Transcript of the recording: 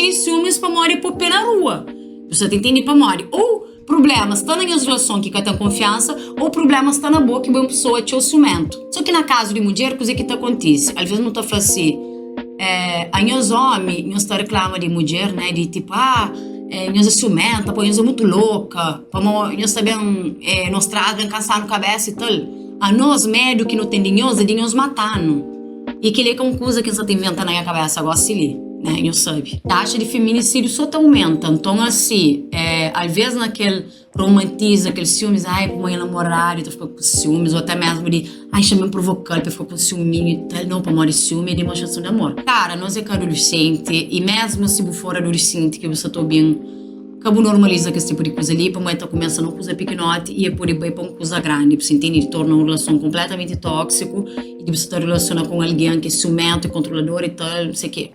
tene siumis pamodi e pô pé na rua. Bu sa ta intende pamodi? Ou prubléma sta na nhos relason ki ka ten konfiansa, ou prubléma sta na bo ki bo é un pesoa txeu siumentu. Sô ki na kazu di mudjer, kuzê ki ta kontise? Alvês nu ta fla si, É, anhos ómi, nhos ta reklama di mudjer, né? Di tipu, ah, é, nhos é siumenta, pô, nhos é mutu loka, pamodi nhos ta ben, é, nos tras, ben kansa-nu kabésa i tal. Anos, medu ki nu ten di nhos é di nhos mata-nu. I kel-li é ka un kuza ki N sa ta inventa na nha kabésa gósi li, né? Nhos sabe. Taxa di feminisídiu sô ta aumenta. Nton, asi, é, alvês na kel romantiza kel siumis, ai, pamodi nha namoradu ta fika ku siumis, ô até mésmu di, ai, xa-m provoka-l pa el fika ku siuminhu i tal. Nau, pamodi siumi é demonstrason di amor. Kara, nos é ka adolesenti i mésmu si bu for adolesenti ki bu sta ta obi-m, ka bu normaliza kes tipu di kuza li, pamodi el ta kumesa na un kuza pikinoti i el pode bai pa un kuza grandi. Bu sta intende? Di torna un relason konpletamenti tóksiku i di bu sta ta relasiona ku un algen ki é siumentu i kontrolador i tal, nse ke.